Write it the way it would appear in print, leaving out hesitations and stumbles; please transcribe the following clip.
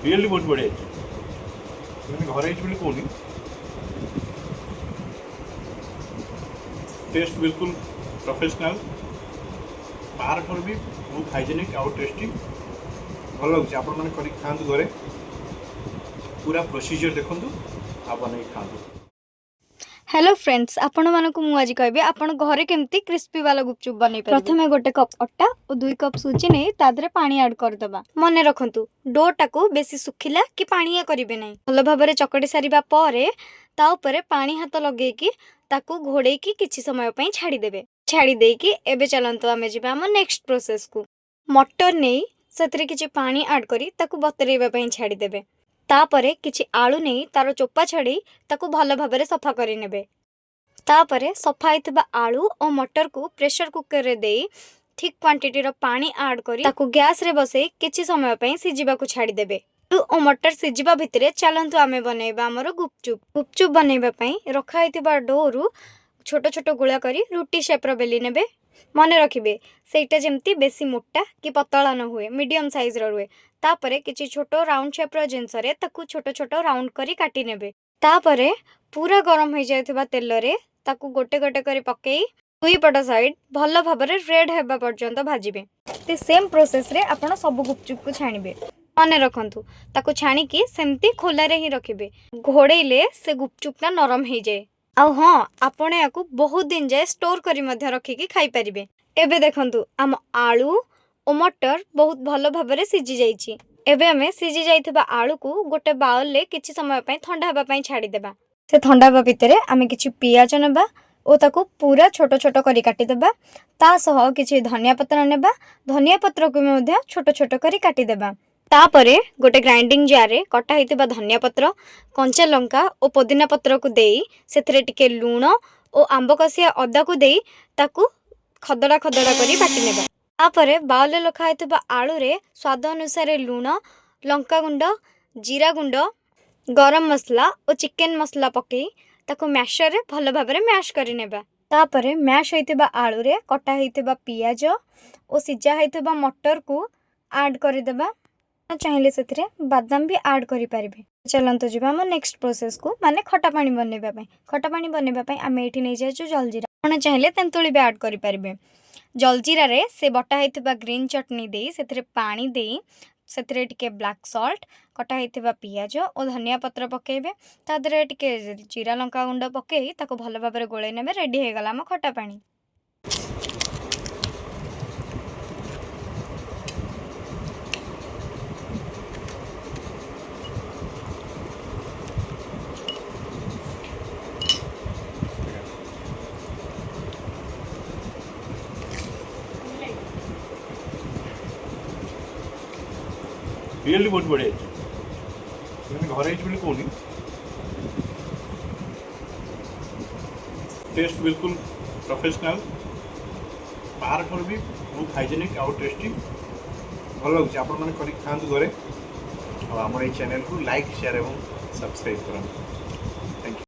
Really ବହୁତ ବଢ଼ିଆ ହେଇଛି। ମାନେ ଘରେ ହେଇଛି ବୋଲି କହୁନି, ଟେଷ୍ଟ ବିଲକୁଲ ପ୍ରଫେସନାଲ, ବାହାରଠାରୁ ବି ବହୁତ ହାଇଜେନିକ୍ ଆଉ ଟେଷ୍ଟି। ଭଲ ଲାଗୁଛି। ଆପଣମାନେ କରିକି ଖାଆନ୍ତୁ ଘରେ। ପୁରା ପ୍ରୋସିଜିଅର ଦେଖନ୍ତୁ ଆଉ ବନେଇକି ଖାଆନ୍ତୁ। ହ୍ୟାଲୋ ଫ୍ରେଣ୍ଡସ୍, ଆପଣମାନଙ୍କୁ ମୁଁ ଆଜି କହିବି ଆପଣ ଘରେ କେମିତି କ୍ରିସ୍ପି ବାଲା ଗୁପଚୁପ୍ ବନେଇ ପାରିବେ। ପ୍ରଥମେ 1 କପ୍ ଅଟା ଓ 2 କପ୍ ସୁଜି ନେଇ ତା ଦେହରେ ପାଣି ଆଡ଼୍ କରିଦେବା। ମନେ ରଖନ୍ତୁ, ଡୋଟାକୁ ବେଶୀ ଶୁଖିଲା କି ପାଣିଆ କରିବେ ନାହିଁ। ଭଲ ଭାବରେ ଚକଟି ସାରିବା ପରେ ତା ଉପରେ ପାଣି ହାତ ଲଗେଇକି ତାକୁ ଘୋଡ଼େଇକି କିଛି ସମୟ ପାଇଁ ଛାଡ଼ିଦେବେ। ଛାଡ଼ି ଦେଇକି ଏବେ ଚାଲନ୍ତୁ ଆମେ ଯିବା ଆମ ନେକ୍ସଟ ପ୍ରୋସେସକୁ। ମଟର ନେଇ ସେଥିରେ କିଛି ପାଣି ଆଡ଼୍ କରି ତାକୁ ବତୁରେଇବା ପାଇଁ ଛାଡ଼ିଦେବେ। ତାପରେ କିଛି ଆଳୁ ନେଇ ତାର ଚୋପା ଛଡ଼େଇ ତାକୁ ଭଲ ଭାବରେ ସଫା କରିନେବେ। ତାପରେ ସଫା ହେଇଥିବା ଆଳୁ ଓ ମଟରକୁ ପ୍ରେସର କୁକରରେ ଦେଇ ଠିକ୍ କ୍ୱାଣ୍ଟିଟିର ପାଣି ଆଡ଼୍ କରି ତାକୁ ଗ୍ୟାସରେ ବସେଇ କିଛି ସମୟ ପାଇଁ ସିଝିବାକୁ ଛାଡ଼ିଦେବେ। ଆଳୁ ଓ ମଟର ସିଝିବା ଭିତରେ ଚାଲନ୍ତୁ ଆମେ ବନେଇବା ଆମର ଗୁପଚୁପ୍। ଗୁପଚୁପ୍ ବନେଇବା ପାଇଁ ରଖା ହେଇଥିବା ଡୋରୁ ଛୋଟ ଛୋଟ ଗୁଳା କରି ରୁଟି ସେପ୍ର ବେଲି ନେବେ। ମନେ ରଖିବେ, ସେଇଟା ଯେମିତି ବେଶୀ ମୋଟା କି ପତଳା ନ ହୁଏ, ମିଡ଼ିୟମ୍ ସାଇଜ୍ର ରୁହେ। ତାପରେ କିଛି ଛୋଟ ରାଉଣ୍ଡ ସେପ୍ର ଜିନିଷରେ ତାକୁ ଛୋଟ ଛୋଟ ରାଉଣ୍ଡ କରି କାଟି ନେବେ। ତାପରେ ପୁରା ଗରମ ହେଇଯାଇଥିବା ତେଲରେ ତାକୁ ଗୋଟେ ଗୋଟେ କରି ପକେଇ ଦୁଇ ପଟ ସାଇଡ୍ ଭଲ ଭାବରେ ରେଡ୍ ହେବା ପର୍ଯ୍ୟନ୍ତ ଭାଜିବେ। ସେ ସେମ୍ ପ୍ରୋସେସ୍ରେ ଆପଣ ସବୁ ଗୁପଚୁପକୁ ଛାଣିବେ। ମନେ ରଖନ୍ତୁ, ତାକୁ ଛାଣିକି ସେମିତି ଖୋଲାରେ ହିଁ ରଖିବେ। ଘୋଡ଼େଇଲେ ସେ ଗୁପଚୁପଟା ନରମ ହେଇଯାଏ। ଆଉ ହଁ, ଆପଣ ଏହାକୁ ବହୁତ ଦିନ ଯାଏ ଷ୍ଟୋର୍ କରି ମଧ୍ୟ ରଖିକି ଖାଇପାରିବେ। ଏବେ ଦେଖନ୍ତୁ, ଆମ ଆଳୁ ଓ ମଟର ବହୁତ ଭଲ ଭାବରେ ସିଝି ଯାଇଛି। ଏବେ ଆମେ ସିଝି ଯାଇଥିବା ଆଳୁକୁ ଗୋଟେ ବାଉଲରେ କିଛି ସମୟ ପାଇଁ ଥଣ୍ଡା ହେବା ପାଇଁ ଛାଡ଼ିଦେବା। ସେ ଥଣ୍ଡା ହେବା ଭିତରେ ଆମେ କିଛି ପିଆଜ ନେବା ଓ ତାକୁ ପୁରା ଛୋଟ ଛୋଟ କରି କାଟିଦେବା। ତା ସହ କିଛି ଧନିଆ ପତ୍ର ନେବା, ଧନିଆ ପତ୍ରକୁ ମଧ୍ୟ ଛୋଟ ଛୋଟ କରି କାଟିଦେବା। ତାପରେ ଗୋଟେ ଗ୍ରାଇଣ୍ଡିଙ୍ଗ ଜାରରେ କଟା ହେଇଥିବା ଧନିଆ ପତ୍ର, କଞ୍ଚା ଲଙ୍କା ଓ ପୋଦିନା ପତ୍ରକୁ ଦେଇ ସେଥିରେ ଟିକେ ଲୁଣ ଓ ଆମ୍ବ କଷିଆ ଅଦାକୁ ଦେଇ ତାକୁ ଖଦଡ଼ା ଖଦଡ଼ା କରି ବାଟି ନେବା। ତାପରେ ବାଉଲରେ ରଖା ହେଇଥିବା ଆଳୁରେ ସ୍ୱାଦ ଅନୁସାରେ ଲୁଣ, ଲଙ୍କାଗୁଣ୍ଡ, ଜିରା ଗୁଣ୍ଡ, ଗରମ ମସଲା ଓ ଚିକେନ ମସଲା ପକାଇ ତାକୁ ମ୍ୟାସରରେ ଭଲ ଭାବରେ ମ୍ୟାଶ୍ କରିନେବା। ତାପରେ ମ୍ୟାଶ୍ ହେଇଥିବା ଆଳୁରେ କଟା ହେଇଥିବା ପିଆଜ ଓ ସିଝା ହେଇଥିବା ମଟରକୁ ଆଡ଼୍ କରିଦେବା। ଚାହିଁଲେ ସେଥିରେ ବାଦାମ ବି ଆଡ଼୍ କରିପାରିବେ। ଚାଲନ୍ତୁ ଯିବା ଆମ ନେକ୍ସଟ ପ୍ରୋସେସକୁ, ମାନେ ଖଟା ପାଣି ବନେଇବା ପାଇଁ। ଖଟା ପାଣି ବନେଇବା ପାଇଁ ଆମେ ଏଇଠି ନେଇଯାଇଛୁ ଜଲଜିରା। ଆପଣ ଚାହିଁଲେ ତେନ୍ତୁଳି ବି ଆଡ଼୍ କରିପାରିବେ। ଜଲଜିରାରେ ସେ ବଟା ହେଇଥିବା ଗ୍ରୀନ୍ ଚଟଣି ଦେଇ, ସେଥିରେ ପାଣି ଦେଇ, ସେଥିରେ ଟିକେ ବ୍ଲାକ୍ ସଲ୍ଟ, କଟା ହେଇଥିବା ପିଆଜ ଓ ଧନିଆ ପତ୍ର ପକାଇବେ। ତା ଦେହରେ ଟିକେ ଜିରା ଲଙ୍କା ଗୁଣ୍ଡ ପକାଇ ତାକୁ ଭଲ ଭାବରେ ଗୋଳେଇ ନେବେ। ରେଡ଼ି ହେଇଗଲା ଆମ ଖଟା ପାଣି। ରିଏଲି ବହୁତ ବଢ଼ିଆ ହେଇଛି। ମାନେ ଘରେ ହେଇଛି ବୋଲି କହୁନି, ଟେଷ୍ଟ ବିଲକୁଲ ପ୍ରଫେସନାଲ, ବାହାରଠାରୁ ବି ବହୁତ ହାଇଜେନିକ୍ ଆଉ ଟେଷ୍ଟି। ଭଲ ଲାଗୁଛି। ଆପଣମାନେ କରିକି ଖାଆନ୍ତୁ ଘରେ ଆଉ ଆମର ଏଇ ଚ୍ୟାନେଲକୁ ଲାଇକ୍, ସେୟାର ଏବଂ ସବସ୍କ୍ରାଇବ୍ କରନ୍ତୁ।